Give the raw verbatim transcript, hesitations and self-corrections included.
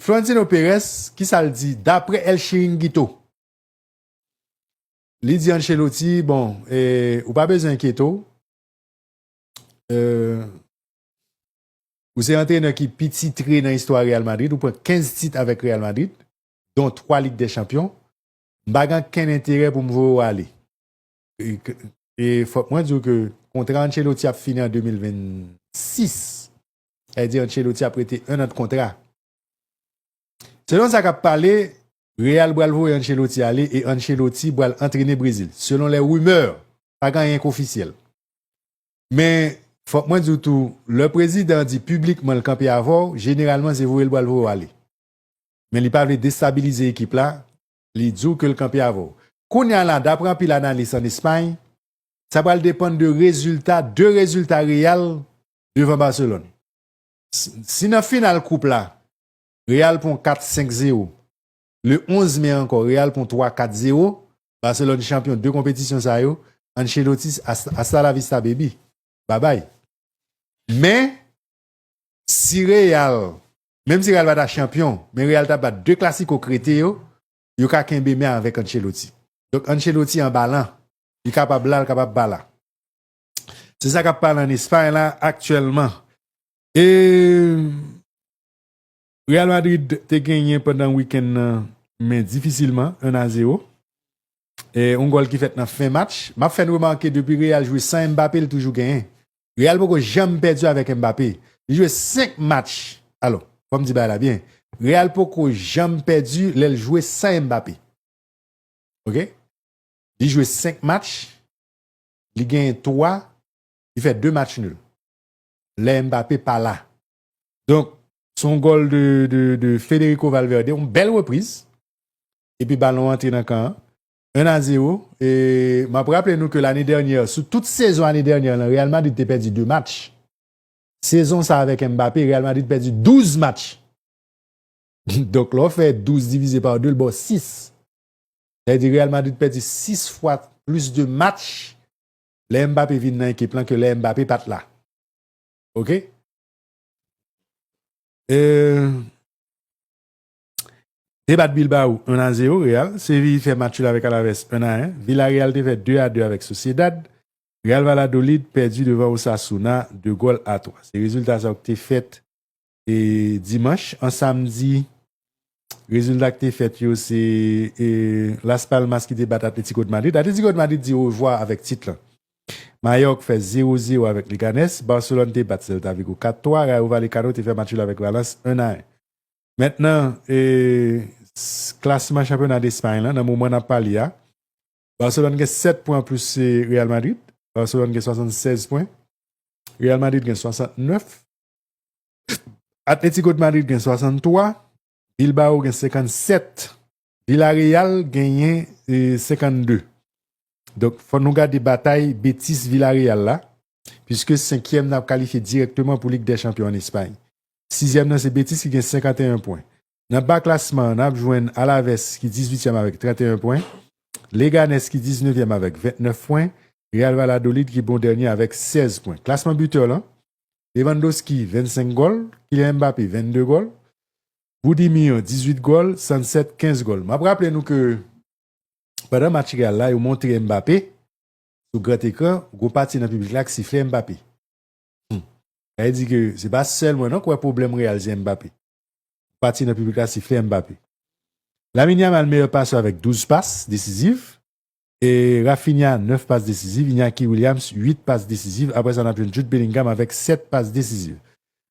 Florentino Perez, ki sa l di dapre El Chiringuito? Li di Ancelotti, bon, eh, ou pa bezwen enkyete w. Eh, ou se antrenè ki pi titre nan istwa Real Madrid, ou pran kenz tit avèk Real Madrid, don twa Lig dè Chanpyon. M pa gen kenn enterè pou m voye w ale. E, e fòk mwen di w ke kontra Ancelotti ap fini an de mil vennsis. Sa vle di Ancelotti ap rete en an de kontra. Selon sa k ap pale, Real pral voye Ancelotti ale e Ancelotti pral antrene Brezil. Selon les rumeurs, pa gen anyen k ofisyèl. Men, fòk mwen di w tou, lè prezidan di piblikman l kanpe avè w, jeneralman se voye l pral voye w ale. Men li pa vle destabilize ekip la, li di w ke l kanpe avè w. Kounye a la, dapre anpil analis an Espay, sa pral depann de rezilta, de rezilta Real devan Barcelone. Si, si nan final koup la, Real pran kat senk zewo, le onz me ankò, Real pran twa kat zewo, Barcelone chanpyon de konpetisyon sa yo, Ancelotti, hasta, hasta la vista, baby. Babay. Men, si Real, menm si Real pa ta chanpyon, men Real ta bat de klasiko k rete yo, yo ka kenbe men avèk Ancelotti. Donk, Ancelotti anba lan. Li kapab la, li kapab pa la. Se sa k ap pale an Espay la aktyèlman. E Real Madrid te genyen pandan wikenn nan, men difisilman, en a zewo. E yon gòl ki fèt nan fen match. M ap fè n remake depi Real jwe san Mbappé, l toujou genyen. Real poko janm pèdi avèk Mbappé. Li jwe senk match. Alò, fò m di bagay la byen. Real poko janm pèdi lè l jwe san Mbappé. Oke? Li jwe senk match, li genyen twa, li fè de match nil. Lè Mbappé pa la. Donk, se yon gòl de, de, de Federico Valverde, yon bèl repriz. Epi balon antre nan kan an. En a zewo. E m ap raple nou ke lane dènyè, sou tout sezon ane dènyè lan, Real Madrid te pèdi de match. Sezon sa avèk Mbappé, Real Madrid pèdi douz match. Donk, lè w fè douz divize pa de, l ba w sis. Sa vle di Real Madrid pèdi sis fwa plis de match lè Mbappé vin nan ekip lan ke lè Mbappé pa t la. Oke? E, te bat Bilbao en a zewo, Real. Seville fè match nul avèk Alaves en a en. Villarreal te fè de a de avèk Sociedad. Real Valladolid pèdi devan Osasuna de gòl a twa. Se rezilta sa yo ki te fèt e dimanch. An samdi, rezilta ki te fèt yo, se, e, Las Palmas ki te bat Atlético de Madrid. Atlético de Madrid di orevwa avèk tit lan. Mallorca fè zewo zewo avèk Leganés. Barcelone te bat Celta Vigo kat twa. Rayo Vallecano te fè match nul avèk Valence en a en. Mentnan, e, s-, klasman chanpyona Despay lan, nan moman n ap pale a, Barcelone gen sèt pwen anplis se Real Madrid. Barcelone gen swasannsèz pwen. Real Madrid gen swasantnèf. Atlético de Madrid gen swasanntwa. Bilbao gen senkannsèt. Villarreal genyen, e, senkannde. Donk, fò nou gade batay Betis Villarreal la, piske senkyèm nan ap kalifye dirèkteman pou Lig dè Chanpyon an Espay. Sizyèm nan se Betis ki gen senkanteyen pwen. Nan ba klasman an, n ap jwenn Alaves ki dizuityèm avèk tranteyen pwen, Leganés ki diznevyèm avèk ventnèf pwen, Real Valladolid ki bon dènye avèk sèz pwen. Klasman bitè lan, Lewandowski vennsenk gòl, Kylian Mbappé vennde gòl, Budimir dizuit gòl, Sancet kenz gòl. M ap raple nou ke pandan match Real la, yo montre Mbappé sou gran ekran, gwo pati nan piblik la k sifle Mbappé. Hmm. Sa vle di ke se pa sèl mwen non k wè pwoblèm Real se Mbappé. Pati nan piblik la sifle Mbappé. Lamine Yamal meyè pasè avèk douz pas desiziv. E Raphinha nèf pas desiziv. Iñaki Williams uit pas desiziv. Apre sa, n ap jwenn Jude Bellingham avèk sèt pas desiziv.